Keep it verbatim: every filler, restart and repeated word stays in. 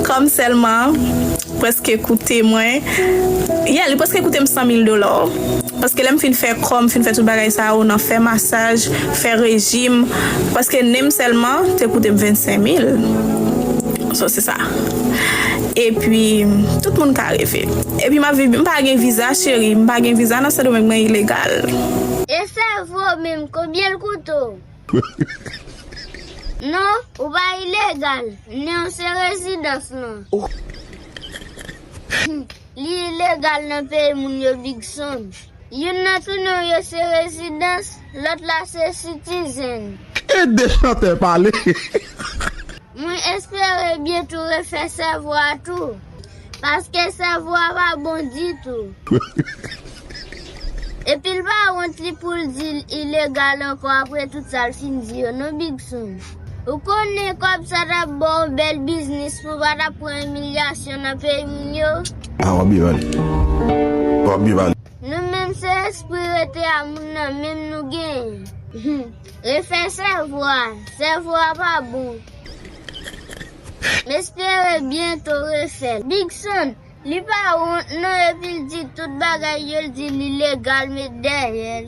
Kòm sèlman prèske koute mwen. Yeah, li prèske koute m san mil dola. Paske lè m fin fè kò m, fin fè tout bagay sa yo nan fè masaj, fè rejim, paske nen m sèlman te koute m vennsenk mil. So, se sa. Epi, tout moun ka reve. Epi, m ap viv, m pa gen viza, cheri. M pa gen viza nan Sendomeng, mwen ilegal. E sèvo menm, konbyen l koute w? Non, ou pa ilegal. Nen w se rezidans lan. Li ilegal nan peyi moun yo, Big Son. Youn nan tou nen w yo se rezidans, lòt la se citizen. Ede chantè pale. Mwen espere byento refè sèvo a tou. Paske sèvo a pa bon ditou. Epi l pa wont li pou l di l ilegal ankò apre tout sa l fin di yo, non, Big Son. Ou konnen kòb sa t ap ba w bèl biznis pou w pa t ap pran imilyasyon nan peyi moun yo? A, w ap byen pale. W ap byen pale. Nou menm se espri rete a moun nan menm nou genyen. Refè sèvo a. Sèvo a pa bon. M espere byento refè l. Big Son, li pa wont non, epi l di tout bagay yo, l di li legal, met dèyè l.